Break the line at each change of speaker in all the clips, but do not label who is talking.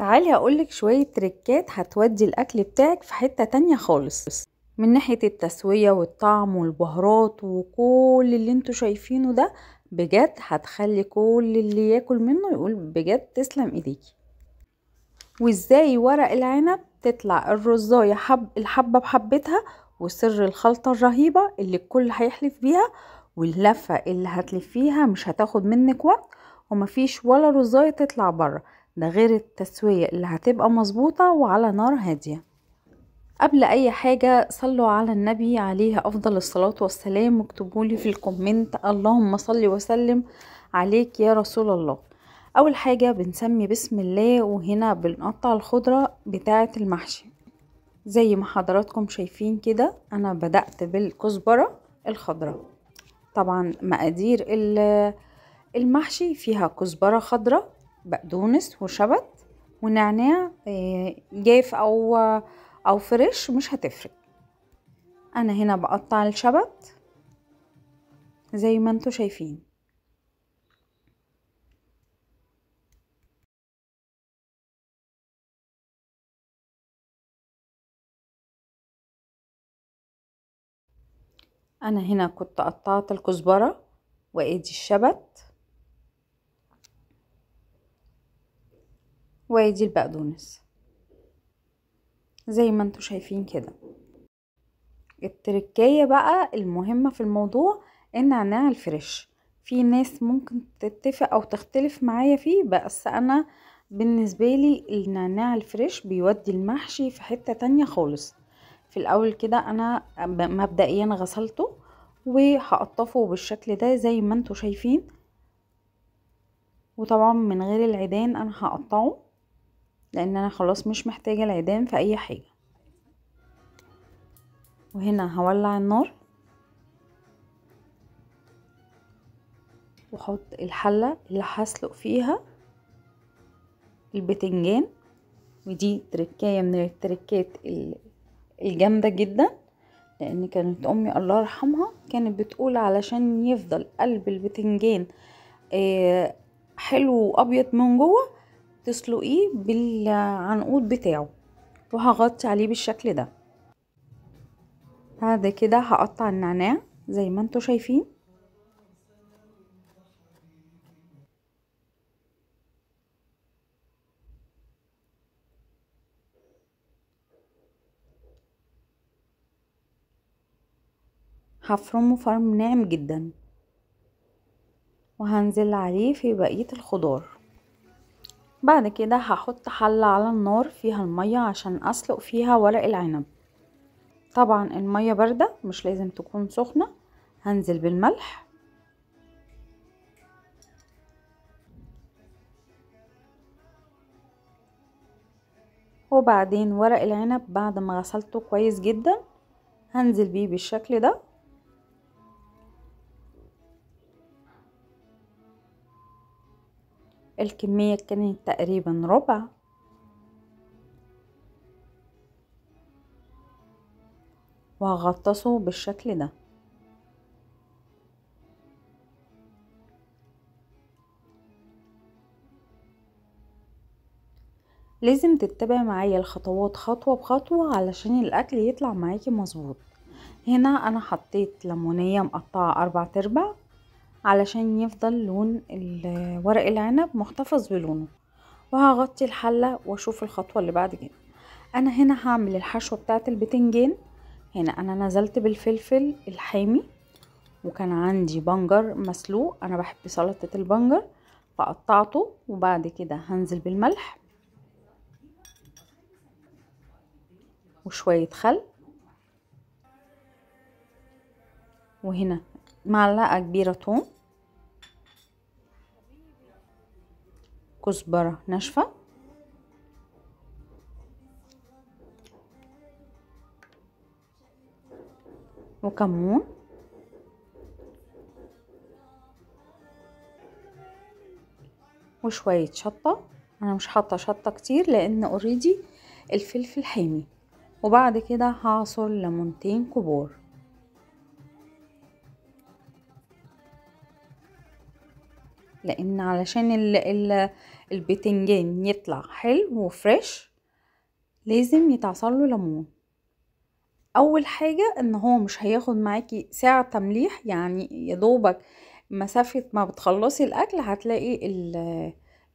تعالي اقولك شوية تريكات هتودي الاكل بتاعك في حتة تانية خالص، من ناحية التسوية والطعم والبهارات وكل اللي انتوا شايفينه ده، بجد هتخلي كل اللي ياكل منه يقول بجد تسلم ايديكي. وازاي ورق العنب تطلع الرزاية الحبة بحبتها، وسر الخلطة الرهيبة اللي الكل هيحلف بيها، واللفة اللي هتلفيها مش هتاخد منك وقت، ومفيش ولا رزاية تطلع بره، ده غير التسوية اللي هتبقى مظبوطة وعلى نار هادية. قبل اي حاجة صلوا على النبي عليه افضل الصلاة والسلام، واكتبولي في ال comment اللهم صل وسلم عليك يا رسول الله. اول حاجة بنسمي بسم الله، وهنا بنقطع الخضرة بتاعة المحشي زي ما حضراتكم شايفين كده. انا بدأت بالكزبرة الخضراء، طبعا مقادير المحشي فيها كزبرة خضراء، بقدونس وشبت ونعناع جاف او فريش مش هتفرق. انا هنا بقطع الشبت زي ما انتوا شايفين. انا هنا كنت قطعت الكزبرة وادي الشبت وادي البقدونس زي ما انتوا شايفين كده. التركاية بقى المهمة في الموضوع النعناع الفريش، في ناس ممكن تتفق او تختلف معايا فيه، بس انا بالنسبة لي النعناع الفريش بيودي المحشي في حتة تانية خالص. في الاول كده انا مبدئيا غسلته وهقطفه بالشكل ده زي ما انتوا شايفين، وطبعا من غير العيدان انا هقطعه لان انا خلاص مش محتاجة العيدان في اي حاجة. وهنا هولع النار واحط الحلة اللي هسلق فيها البتنجان، ودي تركاية من التركات الجامدة جدا، لان كانت امي الله يرحمها كانت بتقول علشان يفضل قلب البتنجان حلو وابيض من جوه تسلقيه بالعنقود بتاعه. وهغطي عليه بالشكل ده. بعد كده هقطع النعناع زي ما انتوا شايفين. هفرمه فرم ناعم جدا وهنزل عليه في بقية الخضار. بعد كده هحط حلة على النار فيها المية عشان اسلق فيها ورق العنب. طبعا المية باردة مش لازم تكون سخنة. هنزل بالملح وبعدين ورق العنب بعد ما غسلته كويس جدا هنزل بيه بالشكل ده. الكمية كانت تقريبا ربع. وهغطسه بالشكل ده. لازم تتبع معايا الخطوات خطوة بخطوة علشان الاكل يطلع معاكي مظبوط. هنا انا حطيت ليمونية مقطعة 4/4 علشان يفضل لون ورق العنب محتفظ بلونه. وهغطي الحلة واشوف الخطوة اللي بعد كده. انا هنا هعمل الحشوة بتاعت البتنجان. هنا انا نزلت بالفلفل الحامي، وكان عندي بنجر مسلوق، انا بحب سلطة البنجر فقطعته. وبعد كده هنزل بالملح وشوية خل، وهنا معلقة كبيرة توم، كزبرة ناشفة، وكمون، وشوية شطة. انا مش حاطة شطة كتير لان already الفلفل حامي. وبعد كده هعصر ليمونتين كبار. لان علشان البتنجان يطلع حلو وفريش لازم يتعصر له ليمون. اول حاجة ان هو مش هياخد معاكي ساعة تمليح، يعني يدوبك مسافة ما بتخلصي الاكل هتلاقي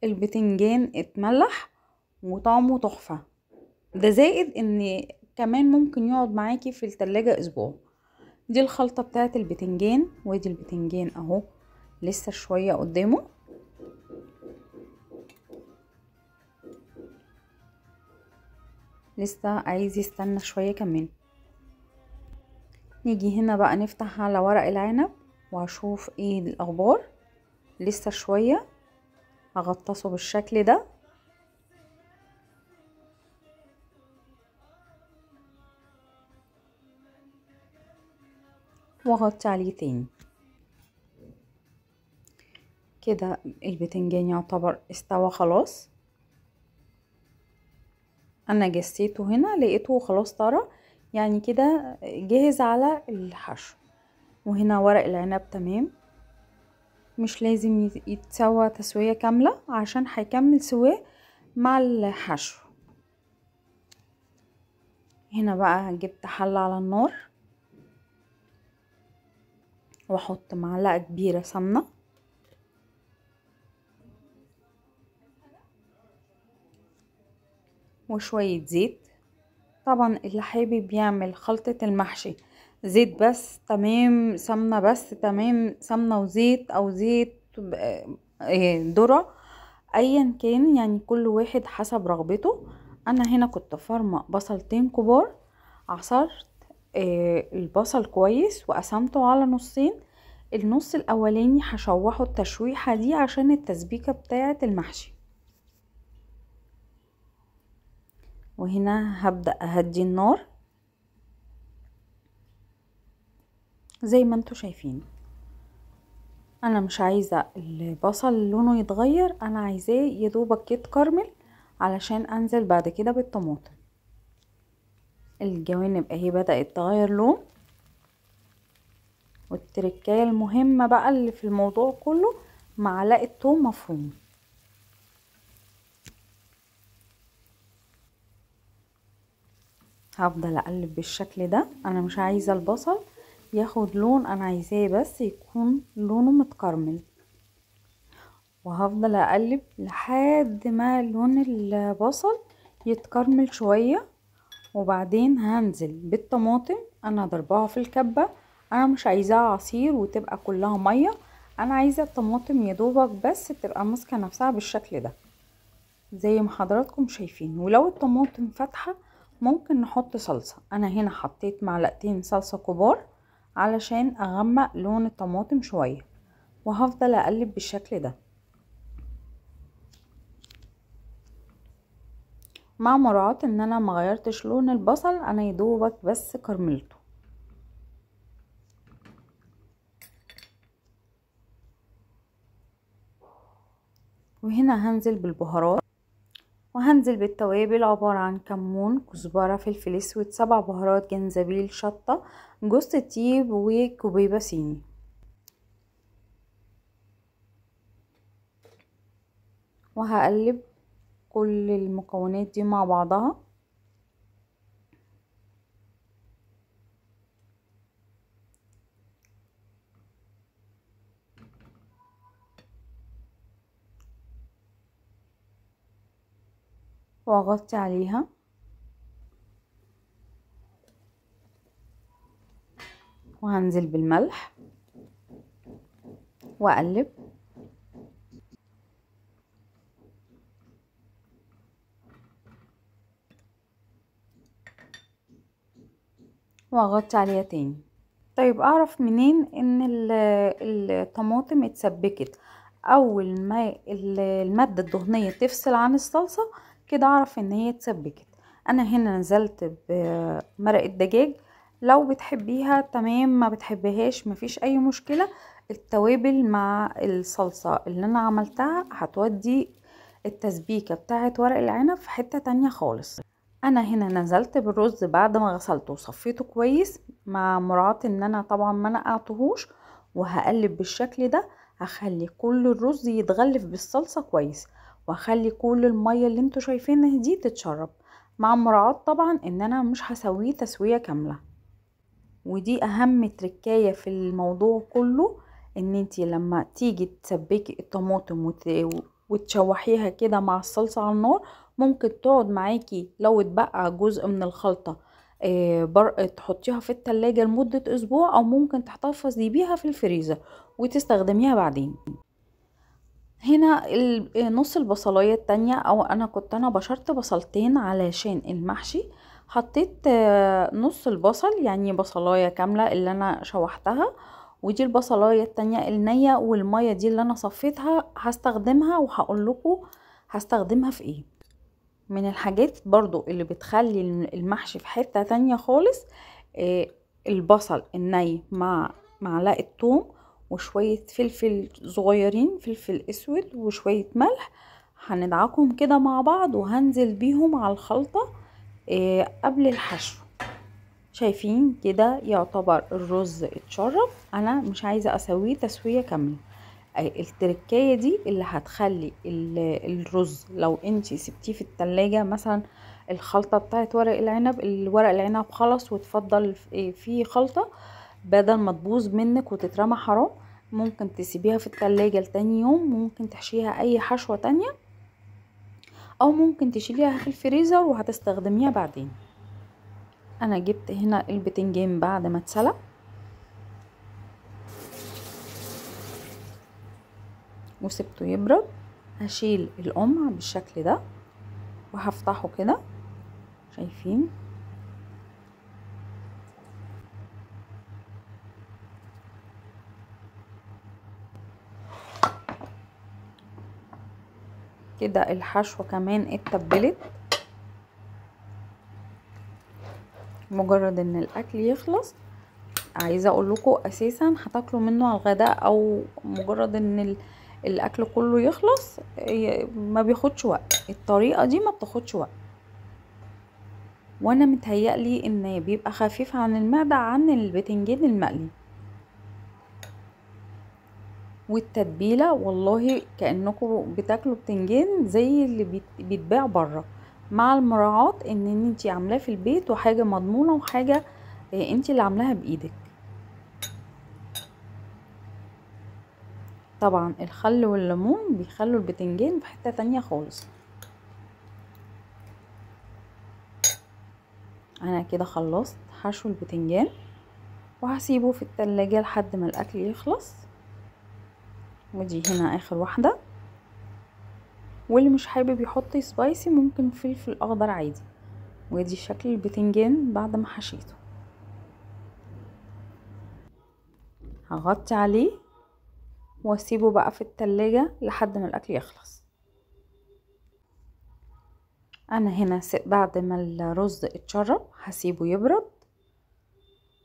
البتنجان اتملح وطعمه تحفة. ده زائد ان كمان ممكن يقعد معاكي في التلاجة اسبوع. دي الخلطة بتاعت البتنجان، وادي البتنجان اهو لسه شوية قدامه. لسه عايز يستنى شوية كمان. نيجي هنا بقى نفتح على ورق العنب واشوف ايه الاخبار. لسه شوية، هغطسه بالشكل ده. واغطي عليه تاني كده. البتنجان يعتبر استوى خلاص. انا جسيته هنا لقيته خلاص طرى، يعني كده جاهز على الحشو. وهنا ورق العنب تمام، مش لازم يتسوى تسوية كاملة عشان هيكمل سواه مع الحشو. هنا بقى جبت حلة على النار واحط معلقة كبيرة سمنة، وشوية زيت. طبعا اللي حابب يعمل خلطة المحشي زيت بس تمام، سمنة بس تمام، سمنة وزيت او زيت ذرة، ايا كان، يعني كل واحد حسب رغبته. انا هنا كنت فرمة بصلتين كبار، عصرت البصل كويس وقسمته على نصين. النص الاولاني هشوحه التشويحة دي عشان التسبيكة بتاعة المحشي. وهنا هبدأ اهدي النار زي ما انتوا شايفين. انا مش عايزة البصل لونه يتغير، انا عايزاه يدوبك يتكرمل علشان انزل بعد كده بالطماطم. الجوانب اهي بدأت تغير لون. والتركايه المهمة بقى اللي في الموضوع كله معلقة توم مفروم. هفضل اقلب بالشكل ده، انا مش عايزة البصل ياخد لون، انا عايزاه بس يكون لونه متكرمل. وهفضل اقلب لحد ما لون البصل يتكرمل شوية. وبعدين هنزل بالطماطم، انا ضرباها في الكبة، انا مش عايزاها عصير وتبقى كلها مية، انا عايزة الطماطم يدوبك بس تبقى ماسكة نفسها بالشكل ده زي ما حضراتكم شايفين. ولو الطماطم فاتحة ممكن نحط صلصة. انا هنا حطيت معلقتين صلصة كبار علشان اغمق لون الطماطم شوية. وهفضل اقلب بالشكل ده مع مراعاة ان انا ما غيرتش لون البصل، انا يدوبك بس كرملته. وهنا هنزل بالبهارات وهنزل بالتوابل، عبارة عن كمون، كزبرة، فلفل اسود، 7 بهارات، جنزبيل، شطة، جوز الطيب، وكوبيبة صيني. وهقلب كل المكونات دي مع بعضها. واغطي عليها. وهنزل بالملح واقلب. واغطي عليها تاني. طيب اعرف منين ان الطماطم اتسبكت؟ اول ما المادة الدهنية تفصل عن الصلصة كده اعرف ان هي اتسبكت. انا هنا نزلت بمرقة دجاج، لو بتحبيها تمام، ما بتحبيهاش مفيش اي مشكلة. التوابل مع الصلصة اللي انا عملتها هتودي التسبيكة بتاعت ورق العنب في حتة تانية خالص. انا هنا نزلت بالرز بعد ما غسلته وصفيته كويس، مع مراعاة ان انا طبعا ما نقعتهوش، وهقلب بالشكل ده. هخلي كل الرز يتغلف بالصلصة كويس، واخلي كل المية اللي انتوا شايفينها دي تتشرب، مع مراعاة طبعا ان انا مش هسويه تسوية كاملة. ودي اهم تركاية في الموضوع كله، ان انتي لما تيجي تسبكي الطماطم وتشوحيها كده مع الصلصة على النار، ممكن تقعد معاكي لو اتبقى جزء من الخلطة تحطيها في التلاجة لمدة اسبوع، او ممكن تحتفظي بيها في الفريزر وتستخدميها بعدين. هنا نص البصلاية التانية، او انا كنت بشرت بصلتين علشان المحشي، حطيت نص البصل يعني بصلاية كاملة اللي انا شوحتها، ودي البصلاية التانية النية، والمية دي اللي انا صفيتها هستخدمها وهقول لكم هستخدمها في ايه. من الحاجات برضو اللي بتخلي المحشي في حتة تانية خالص، البصل الني مع معلقة ثوم وشوية فلفل صغيرين، فلفل اسود وشوية ملح، هندعكهم كده مع بعض وهنزل بيهم على الخلطة قبل الحشو. شايفين كده يعتبر الرز اتشرب، انا مش عايزة اسويه تسوية كاملة. التركاية دي اللي هتخلي الرز لو انتي سبتيه في التلاجة مثلا، الخلطة بتاعت ورق العنب، الورق العنب خلص وتفضل فيه خلطة، بدل ما تبوظ منك وتترمى حرام، ممكن تسيبيها في التلاجة لتاني يوم، ممكن تحشيها اي حشوة تانية، او ممكن تشيليها في الفريزر وهتستخدميها بعدين. انا جبت هنا البتنجان بعد ما اتسلق، وسبته يبرد. هشيل القمع بالشكل ده وهفتحه كده، شايفين؟ كده الحشوة كمان اتبلت. مجرد ان الاكل يخلص، عايزه اقول لكم اساسا هتاكلوا منه على الغداء، او مجرد ان الاكل كله يخلص ما بياخدش وقت. الطريقة دي ما بتاخدش وقت، وانا متهيألي ان بيبقى خفيف عن المعدة عن البتنجان المقلي. والتتبيله والله كانكم بتاكلوا بتنجان زي اللي بيتباع بره، مع المراعاه ان انتي عاملاه في البيت، وحاجه مضمونه، وحاجه انتي اللي عاملاها بايدك. طبعا الخل والليمون بيخلوا البتنجان في حتة تانية خالص. انا كده خلصت حشو البتنجان، وهسيبه في التلاجة لحد ما الاكل يخلص. ودي هنا اخر واحدة، واللي مش حابب يحط سبايسي ممكن فلفل اخضر عادي. ودي شكل البتنجان بعد ما حشيته. هغطي عليه واسيبه بقى في التلاجة لحد ما الاكل يخلص. انا هنا بعد ما الرز اتشرب هسيبه يبرد،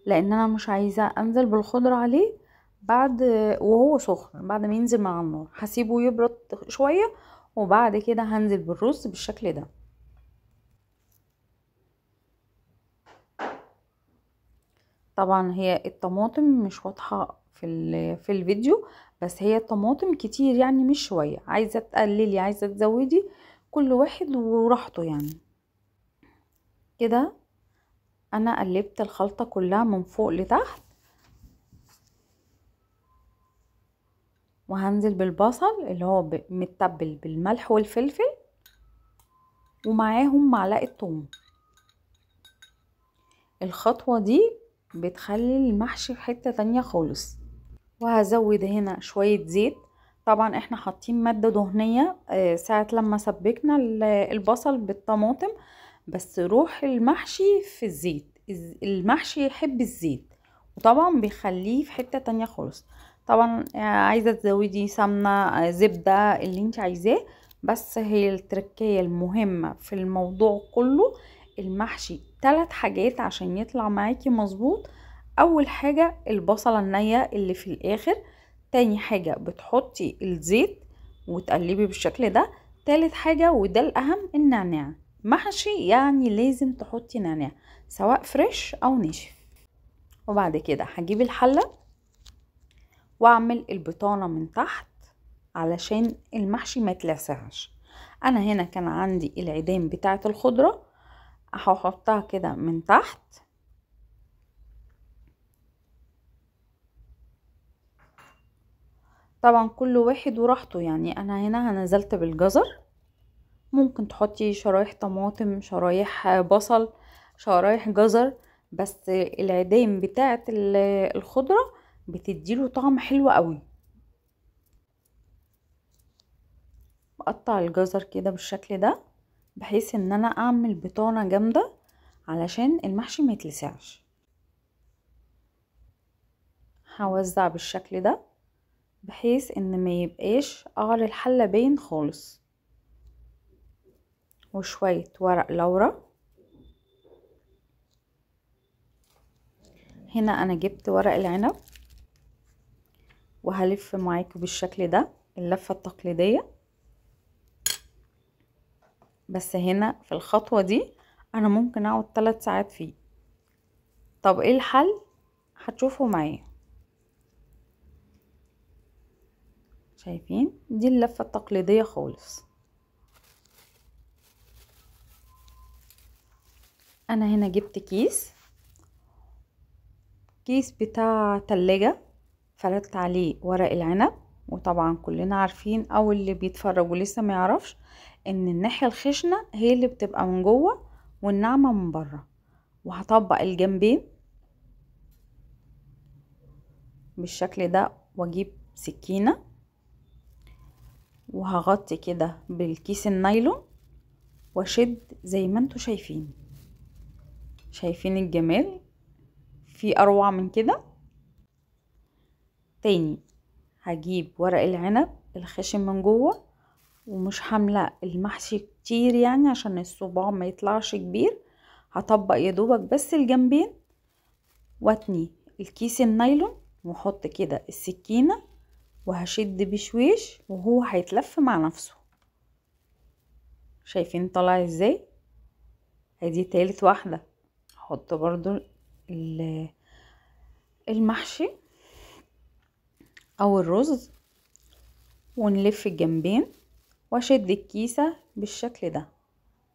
لان انا مش عايزة انزل بالخضرة عليه بعد وهو سخن، بعد ما ينزل مع النار هسيبه يبرد شوية، وبعد كده هنزل بالرز بالشكل ده. طبعا هي الطماطم مش واضحة في الفيديو، بس هي الطماطم كتير يعني مش شوية، عايزة تقللي عايزة تزودي، كل واحد وراحته يعني. كده انا قلبت الخلطة كلها من فوق لتحت، وهنزل بالبصل اللي هو متبل بالملح والفلفل، ومعاهم معلقة ثوم. الخطوة دي بتخلي المحشي في حتة تانية خالص. وهزود هنا شوية زيت، طبعا احنا حاطين مادة دهنية ساعة لما سبكنا البصل بالطماطم، بس روح المحشي في الزيت، المحشي يحب الزيت، وطبعا بيخليه في حتة تانية خالص. طبعا عايزة تزودي سمنة زبدة اللي انت عايزاه، بس هي التركية المهمة في الموضوع كله المحشي 3 حاجات عشان يطلع معاكي مظبوط. اول حاجة البصلة النية اللي في الاخر، تاني حاجة بتحطي الزيت وتقلبي بالشكل ده، تالت حاجة وده الاهم النعناع. محشي يعني لازم تحطي نعناع سواء فريش او ناشف. وبعد كده هجيب الحلة واعمل البطانة من تحت علشان المحشي ما يتلسعش. انا هنا كان عندي العيدان بتاعه الخضرة، هحطها كده من تحت. طبعا كل واحد وراحته، يعني انا هنا نزلت بالجزر، ممكن تحطي شرايح طماطم، شرايح بصل، شرايح جزر، بس العيدان بتاعه الخضرة بتديله طعم حلو قوي. بقطع الجزر كده بالشكل ده بحيث ان انا اعمل بطانة جامدة علشان المحشي ما يتلسعش. هوزع بالشكل ده بحيث ان ما يبقاش قعر الحلة باين خالص. وشوية ورق لورا. هنا انا جبت ورق العنب وهلف معاكم بالشكل ده اللفة التقليدية، بس هنا في الخطوة دي انا ممكن اقعد 3 ساعات فيه. طب ايه الحل؟ هتشوفوا معايا. شايفين دي اللفة التقليدية خالص. انا هنا جبت كيس بتاع تلاجة، فردت عليه ورق العنب. وطبعا كلنا عارفين او اللي بيتفرجوا لسه ما يعرفش ان الناحية الخشنة هي اللي بتبقى من جوه والناعمة من بره. وهطبق الجنبين بالشكل ده، واجيب سكينة وهغطي كده بالكيس النايلون واشد زي ما انتوا شايفين. شايفين الجمال؟ في اروع من كده؟ تاني هجيب ورق العنب الخشن من جوه، ومش حامله المحشي كتير يعني عشان الصباع ما يطلعش كبير، هطبق يدوبك بس الجنبين واتني الكيس النايلون واحط كده السكينة وهشد بشويش وهو هيتلف مع نفسه. شايفين طالع ازاي؟ ادي تالت واحدة. هحط برضو المحشي او الرز ونلف الجنبين واشد الكيسة بالشكل ده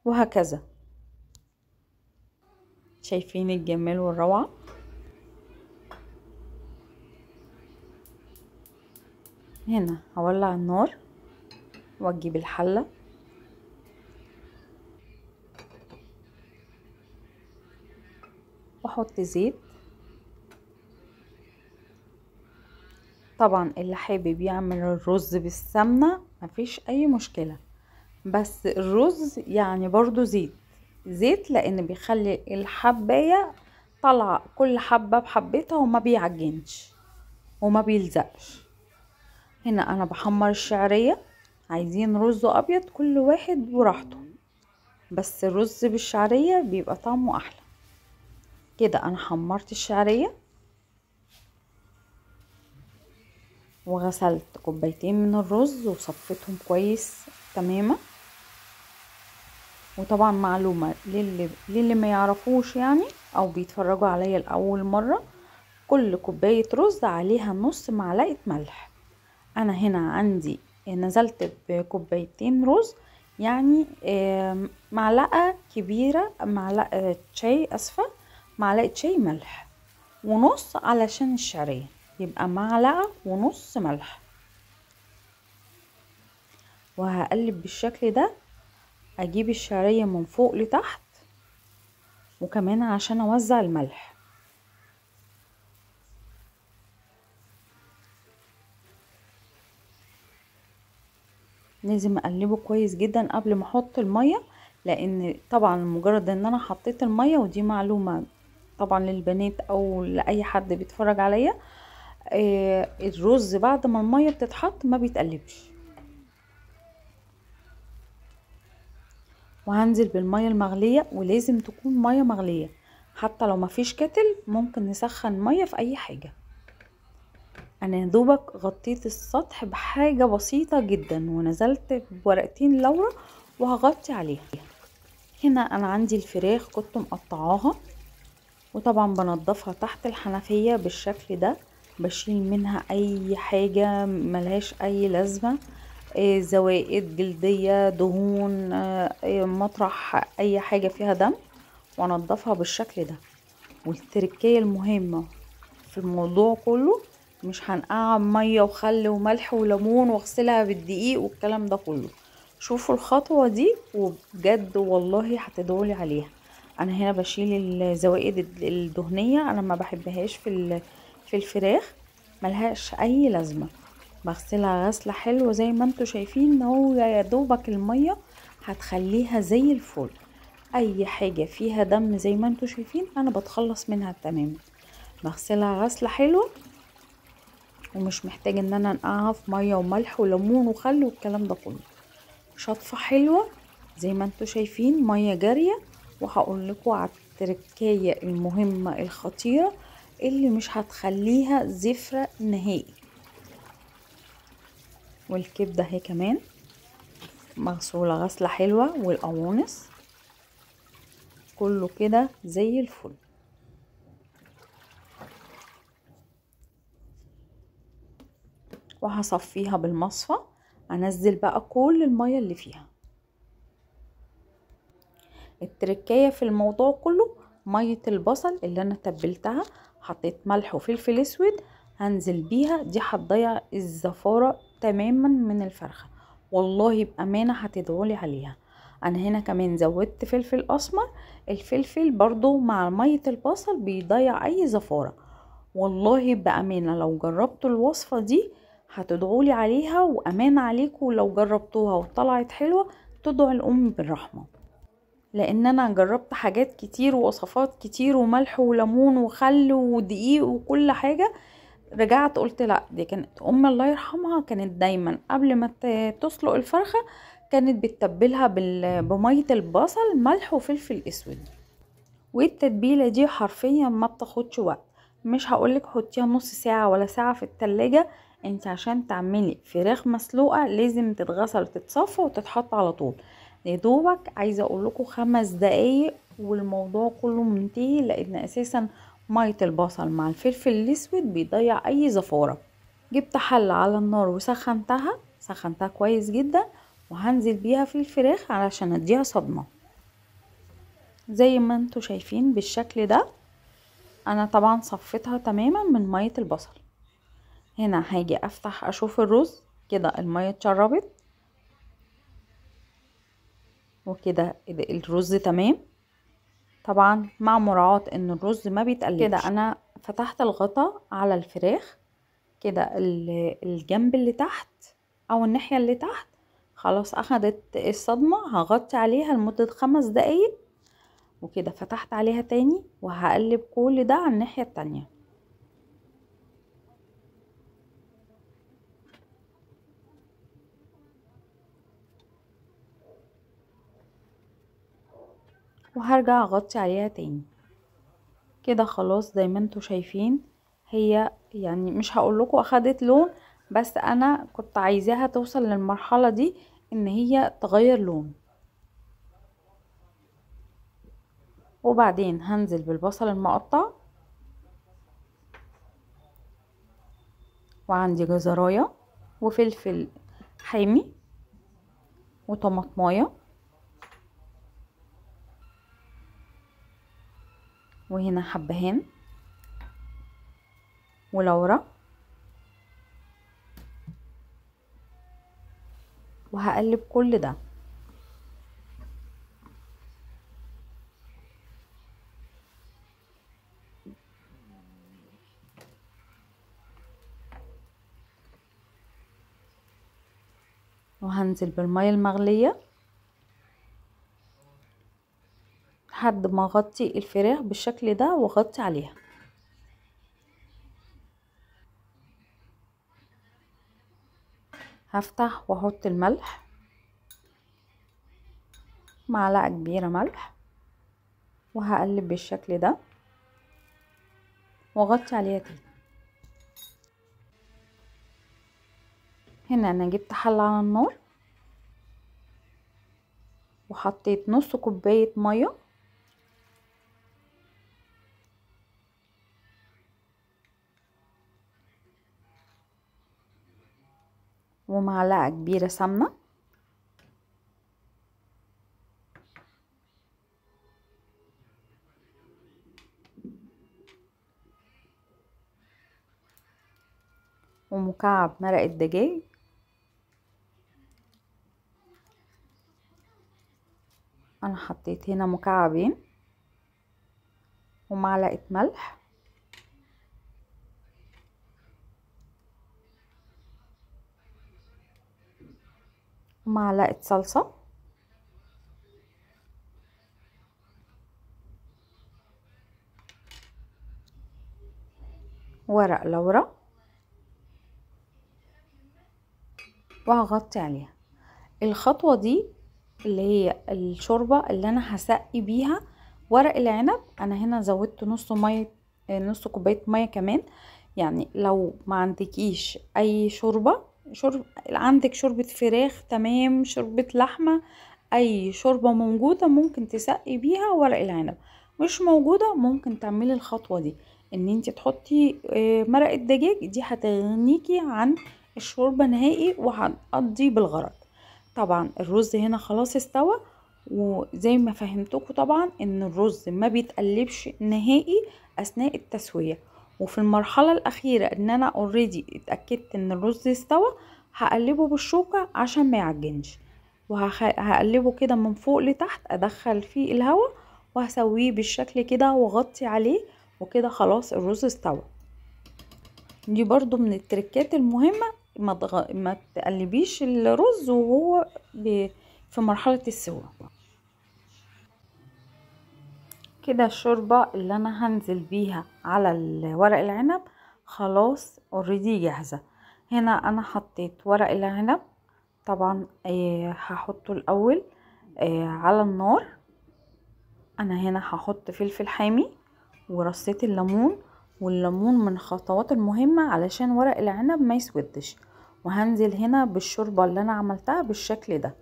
وهكذا. شايفين الجمال والروعة؟ هنا هولع النار واجيب الحلة واحط زيت. طبعا اللي حابب يعمل الرز بالسمنة مفيش اي مشكلة، بس الرز يعني برضو زيت زيت، لان بيخلي الحباية طالعة كل حبة بحبتها وما بيعجنش وما بيلزقش. هنا انا بحمر الشعرية، عايزين رز ابيض كل واحد وراحته، بس الرز بالشعرية بيبقى طعمه احلى. كده انا حمرت الشعرية وغسلت كوبايتين من الرز وصفيتهم كويس تماما. وطبعا معلومة للي ما يعرفوش يعني او بيتفرجوا عليا لاول مرة، كل كوباية رز عليها نص معلقة ملح. انا هنا عندي نزلت بكوبايتين رز، يعني معلقة كبيرة، معلقة شاي، اسفة، معلقة شاي ملح ونص علشان الشعرية، يبقى معلقة ونص ملح. وهقلب بالشكل ده، اجيب الشعرية من فوق لتحت، وكمان عشان اوزع الملح. لازم اقلبه كويس جدا قبل ما احط المية، لان طبعا مجرد ان انا حطيت المية، ودي معلومة طبعا للبنات او لاي حد بيتفرج عليا، الرز بعد ما المية بتتحط ما بيتقلبش. وهنزل بالمية المغلية، ولازم تكون مية مغلية، حتى لو ما فيش كتل ممكن نسخن مية في اي حاجة. انا دوبك غطيت السطح بحاجة بسيطة جدا ونزلت بورقتين لورا وهغطي عليها. هنا انا عندي الفراخ كنت مقطعاها، وطبعا بنضفها تحت الحنفية بالشكل ده، بشيل منها اي حاجة ملهاش اي لازمة، زوائد جلدية، دهون، مطرح اي حاجة فيها دم، وانضفها بالشكل ده. والتركية المهمة في الموضوع كله، مش هنقع مية وخل وملح وليمون واغسلها بالدقيق والكلام ده كله. شوفوا الخطوة دي وبجد والله هتدعولي عليها. انا هنا بشيل الزوائد الدهنية، انا ما بحبهاش في الفراخ، ملهاش اي لازمة. بغسلها غسلة حلوة زي ما انتوا شايفين، هو يا دوبك المية هتخليها زي الفل. اي حاجة فيها دم زي ما انتوا شايفين انا بتخلص منها تماما. بغسلها غسلة حلوة ومش محتاج ان انا انقعها في مية وملح وليمون وخل والكلام ده كله. شطفة حلوة زي ما انتوا شايفين، مية جارية. وهقول لكم على التركاية المهمة الخطيرة اللي مش هتخليها زفرة نهائي. والكبدة اهي كمان مغسولة غسلة حلوة، والقوانص كله كده زي الفل. وهصفيها بالمصفى، انزل بقى كل المية اللي فيها. التركاية في الموضوع كله مية البصل اللي انا تبلتها، حطيت ملح وفلفل اسود، هنزل بيها دي هتضيع الزفارة تماما من الفرخة، والله بأمانة هتدعولي عليها. انا هنا كمان زودت فلفل اسمر، الفلفل برضو مع مية البصل بيضيع اي زفارة. والله بأمانة لو جربتوا الوصفة دي هتدعولي عليها، وأمانة عليكم لو جربتوها وطلعت حلوة تدعوا الأم بالرحمة، لان انا جربت حاجات كتير ووصفات كتير وملح وليمون وخل ودقيق وكل حاجة، رجعت قلت لا، دي كانت امي الله يرحمها كانت دايما قبل ما تسلق الفرخة كانت بتتبلها بمية البصل ملح وفلفل اسود. والتتبيلة دي حرفيا ما بتاخدش وقت، مش هقولك حطيها نص ساعة ولا ساعة في التلاجة، انت عشان تعملي فراخ مسلوقة لازم تتغسل وتتصفى وتتحط على طول. يا دوبك عايزة اقولكم 5 دقايق والموضوع كله منتهي، لان اساسا مية البصل مع الفلفل الاسود بيضيع اي زفارة. جبت حلة على النار وسخنتها، سخنتها كويس جدا، وهنزل بيها في الفراخ علشان اديها صدمة زي ما انتوا شايفين بالشكل ده. انا طبعا صفيتها تماما من مية البصل. هنا هاجي افتح اشوف الرز كده المية اتشربت وكده الرز تمام، طبعا مع مراعاة ان الرز ما بيتقلبش. كده انا فتحت الغطا على الفراخ كده، الجنب اللي تحت او الناحية اللي تحت خلاص اخدت الصدمة، هغطي عليها لمدة 5 دقايق. وكده فتحت عليها تاني وهقلب كل ده على الناحية التانية. وهرجع اغطي عليها تاني كده. خلاص زي ما انتوا شايفين هي يعني مش هقول لكم اخدت لون، بس انا كنت عايزاها توصل للمرحلة دي ان هي تغير لون. وبعدين هنزل بالبصل المقطع، وعندي جزراية وفلفل حامي وطماطمايه، وهنا حبهان ولورا، وهقلب كل ده. وهنزل بالمية المغلية لحد ما اغطي الفراخ بالشكل ده واغطي عليها. هفتح واحط الملح، معلقة كبيرة ملح، وهقلب بالشكل ده واغطي عليها تاني. هنا انا جبت حلة على النار وحطيت نص كوباية مية، ومعلقة كبيرة سمنة، ومكعب مرق الدجاج، انا حطيت هنا مكعبين، ومعلقة ملح، ومعلقة صلصة، ورق لورا، وهغطي عليها. الخطوة دي اللي هي الشوربة اللي انا هسقي بيها ورق العنب، انا هنا زودت نص كوباية مية كمان. يعني لو ما عندكيش اي شوربة، عندك شوربة فراخ تمام، شوربة لحمة، اي شوربة موجودة ممكن تسقي بيها ورق العنب. مش موجودة ممكن تعملي الخطوة دي ان انت تحطي مرق الدجاج، دي هتغنيكي عن الشوربة نهائي وهتقضي بالغرض. طبعا الرز هنا خلاص استوى، وزي ما فهمتكم طبعا ان الرز ما بيتقلبش نهائي اثناء التسوية. وفي المرحلة الاخيرة ان انا already اتأكدت ان الرز استوى، هقلبه بالشوكة عشان ما يعجنش، وهقلبه كده من فوق لتحت، ادخل فيه الهواء وهسويه بالشكل كده واغطي عليه، وكده خلاص الرز استوى. دي برضو من التركات المهمة، ما تقلبيش الرز وهو في مرحلة السوا. كده الشوربة اللي انا هنزل بيها على ورق العنب خلاص already جاهزة. هنا انا حطيت ورق العنب، طبعا هحطه الاول على النار. انا هنا هحط فلفل حامي ورصيت الليمون، والليمون من الخطوات المهمة علشان ورق العنب ما يسودش. وهنزل هنا بالشوربة اللي انا عملتها بالشكل ده،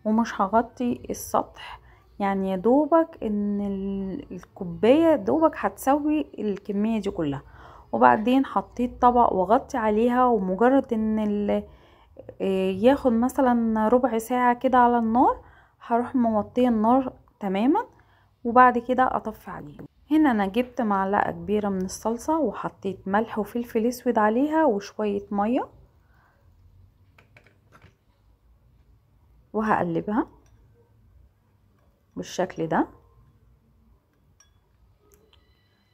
ومش هغطي السطح، يعني يا دوبك ان الكوباية دوبك هتسوي الكمية دي كلها. وبعدين حطيت طبق وغطي عليها، ومجرد ان ياخد مثلا ربع ساعة كده على النار هروح موطيه النار تماما، وبعد كده اطفي عليه. هنا انا جبت معلقة كبيرة من الصلصة وحطيت ملح وفلفل اسود عليها وشوية مية، وهقلبها بالشكل ده.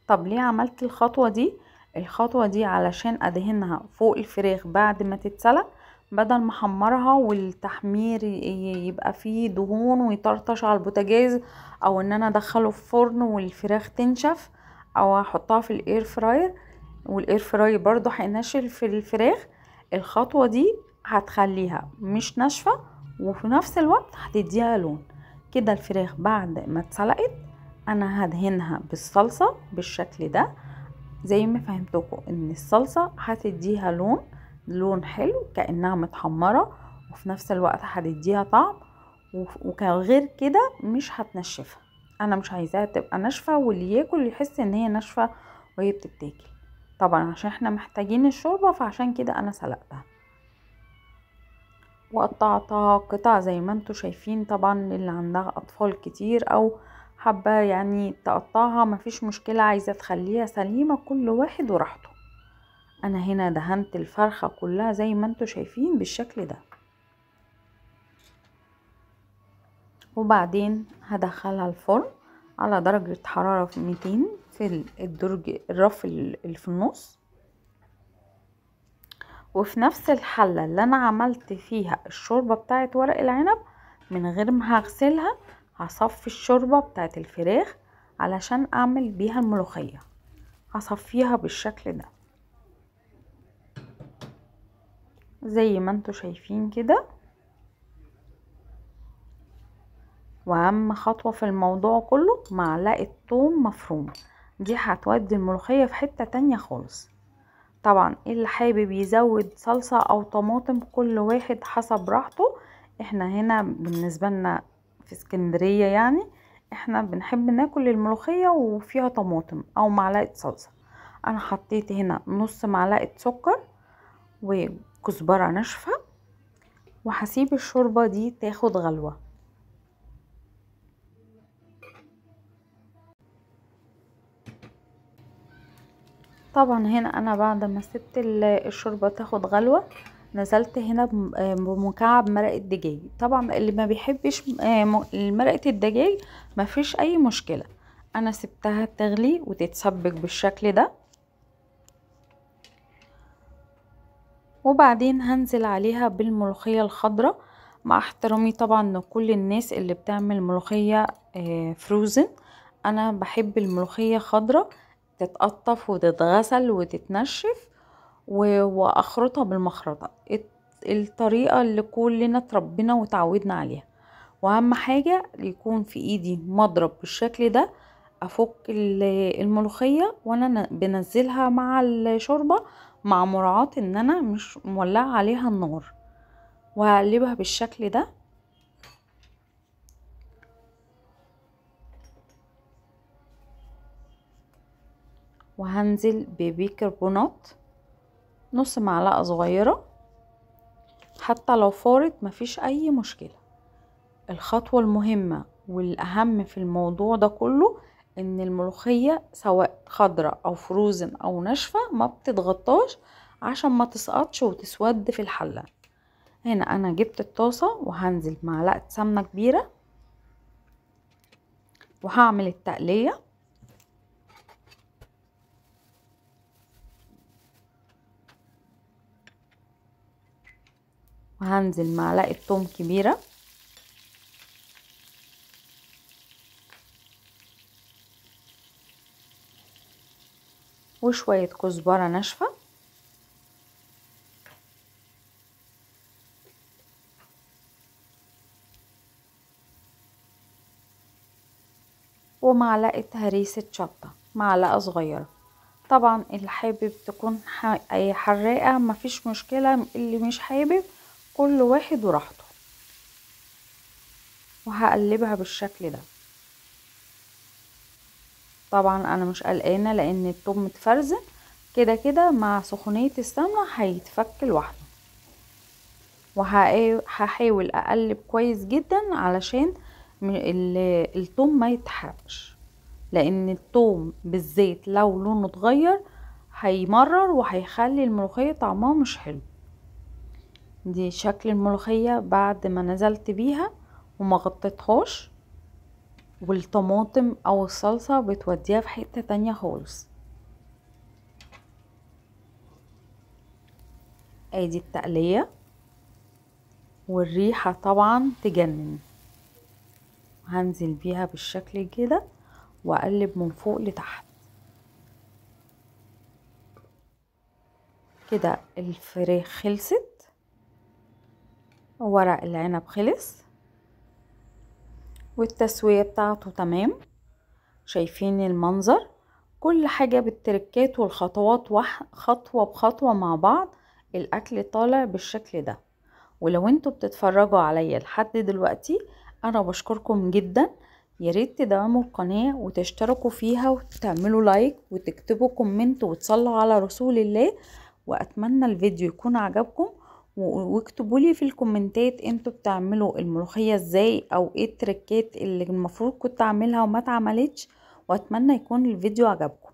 طب ليه عملت الخطوة دي؟ الخطوة دي علشان ادهنها فوق الفراخ بعد ما تتسلق، بدل ما احمرها والتحمير يبقى فيه دهون ويطرطش على البوتاجاز، او ان انا ادخله في فرن والفراخ تنشف، او احطها في ال air fryer وال air fryer برضو هينشف في الفراخ. الخطوة دي هتخليها مش ناشفة وفي نفس الوقت هتديها لون كده. الفراخ بعد ما اتسلقت انا هدهنها بالصلصة بالشكل ده، زي ما فهمتكم ان الصلصة هتديها لون حلو كأنها متحمرة، وفي نفس الوقت هتديها طعم، وغير كده مش هتنشفها. انا مش عايزاها تبقى ناشفة واللي ياكل يحس ان هي ناشفة وهي بتتاكل، طبعا عشان احنا محتاجين الشوربة، فعشان كده انا سلقتها وقطعتها قطع زي ما انتوا شايفين. طبعا اللي عندها اطفال كتير او حابة يعني تقطعها مفيش مشكلة، عايزة تخليها سليمة كل واحد وراحته. انا هنا دهنت الفرخة كلها زي ما انتوا شايفين بالشكل ده، وبعدين هدخلها الفرن على درجة حرارة 200 في الدرج الرف اللي في النص. وفي نفس الحلة اللي انا عملت فيها الشوربة بتاعت ورق العنب من غير ما هغسلها هصفي الشوربة بتاعت الفراخ علشان اعمل بيها الملوخية. هصفيها بالشكل ده زي ما انتوا شايفين كده. واهم خطوة في الموضوع كله معلقة ثوم مفروم، دي هتودي الملوخية في حتة تانية خالص. طبعا اللي حابب يزود صلصة او طماطم كل واحد حسب راحته. احنا هنا بالنسبة لنا في اسكندرية يعني احنا بنحب ناكل الملوخية وفيها طماطم او معلقة صلصة. انا حطيت هنا نص معلقة سكر وكزبرة ناشفة، وهسيب الشوربة دي تاخد غلوة. طبعا هنا انا بعد ما سبت الشوربة تاخد غلوة نزلت هنا بمكعب مرقة دجاج. طبعا اللي ما بيحبش مرقة الدجاج ما فيش اي مشكلة، انا سبتها تغلي وتتسبك بالشكل ده. وبعدين هنزل عليها بالملوخية الخضراء، مع احترامي طبعا لكل الناس اللي بتعمل ملوخية فروزن، انا بحب الملوخية خضراء تتقطف وتتغسل وتتنشف واخرطها بالمخرطة، الطريقة اللي كلنا تربينا وتعودنا عليها. واهم حاجة يكون في ايدي مضرب بالشكل ده، افك الملوخية وانا بنزلها مع الشوربة، مع مراعاة ان انا مش مولعة عليها النار، وهقلبها بالشكل ده. وهنزل ببيكربونات نص معلقة صغيرة، حتى لو فارت مفيش اي مشكلة. الخطوة المهمة والاهم في الموضوع ده كله ان الملوخية سواء خضراء او فروزن او ناشفة ما بتتغطاش عشان ما تسقطش وتسود في الحلة. هنا انا جبت الطاسة وهنزل معلقة سمنة كبيرة، وهعمل التقلية. وهنزل معلقة توم كبيرة، وشوية كزبرة ناشفة، ومعلقة هريسة شطة معلقة صغيرة. طبعا اللي حابب تكون حراقة مفيش مشكلة، اللي مش حابب كل واحد وراحته. وهقلبها بالشكل ده. طبعا انا مش قلقانه لان التوم متفرزن كده كده مع سخونيه السمنه هيتفك لوحده. وهحاول اقلب كويس جدا علشان التوم ما يتحرقش، لان التوم بالزيت لو لونه اتغير هيمرر وهيخلي الملوخيه طعمها مش حلو. دي شكل الملوخية بعد ما نزلت بيها وما غطيتهاش، والطماطم او الصلصة بتوديها في حتة تانية خالص. ادي التقلية، والريحة طبعا تجنن. هنزل بيها بالشكل كده واقلب من فوق لتحت كده. الفراخ خلصت، ورق العنب خلص، والتسوية بتاعته تمام. شايفين المنظر؟ كل حاجة بالتركات والخطوات خطوة بخطوة مع بعض، الاكل طالع بالشكل ده. ولو انتوا بتتفرجوا عليا لحد دلوقتي انا بشكركم جدا. ياريت تدعموا القناة وتشتركوا فيها وتعملوا like وتكتبوا comment وتصلوا على رسول الله. واتمنى الفيديو يكون عجبكم، واكتبوا لي في الكومنتات انتوا بتعملوا الملوخية ازاي، او ايه التركات اللي المفروض كنت اعملها وما اتعملتش. واتمنى يكون الفيديو عجبكم.